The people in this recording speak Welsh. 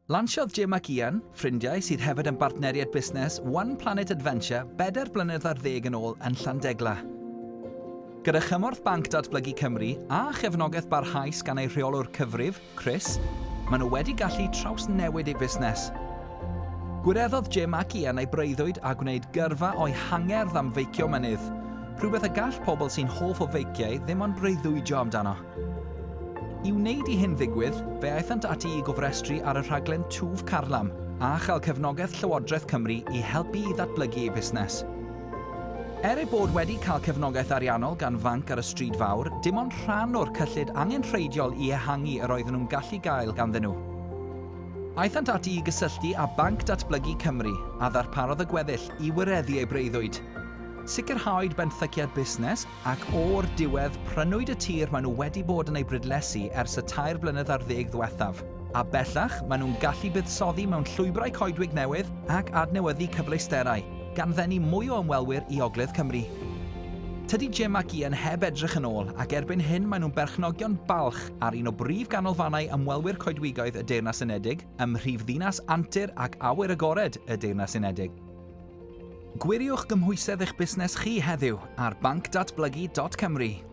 Lansiodd Jim ac Ian, ffrindiau sydd hefyd yn bartneriaid busnes One Planet Adventure bedair blynedd ar ddeg yn ôl yn Llandegla. Gyda chymorth Banc Datblygu Cymru a chefnogaeth barhaus gan eu rheolwr cyfrif, Chris, maen nhw wedi gallu trawsnewid eu busnes. Gwireddodd Jim ac Ian eu breuddwyd a gwneud gyrfa o'u hangerdd am feicio mynydd, rhywbeth y gall pobl sy'n hoff o feiciau ddim ond breuddwydio amdano. I wneud i hyn ddigwydd, fe aethant ati i gofrestru ar y rhaglen Twf Carlam a chael cefnogaeth Llywodraeth Cymru i helpu i ddatblygu eu busnes. Er eu bod wedi cael cefnogaeth ariannol gan fanc ar y stryd fawr, dim ond rhan o'r cyllid angenrheidiol i ehangu yr oedden nhw'n gallu gael ganddyn nhw. Aethant ati i gysylltu â Banc Datblygu Cymru, a ddarparodd y gweddill i wireddu eu breuddwyd. Sicrhaodd benthyciad busnes Ac o'r diwedd, prynwyd y tir maen nhw wedi bod yn ei brydlesu ers y tair blynedd ar ddeg ddiwethaf. A bellach, maen nhw'n gallu buddsoddi mewn llwybrau coedwig newydd ac adnewyddu cyfleusterau, gan ddenu mwy o ymwelwyr i Ogledd Cymru. Tydi Jim ac Ian heb edrych yn ôl, ac erbyn hyn maen nhw'n berchnogion balch ar un o brif ganolfannau ymwelwyr coedwigoedd y Deyrnas Unedig, ym mhrifddinas antur ac awyr agored y Deyrnas Unedig. Gwiriwch gymhwysedd eich busnes chi heddiw ar bancdatblygu.cymru.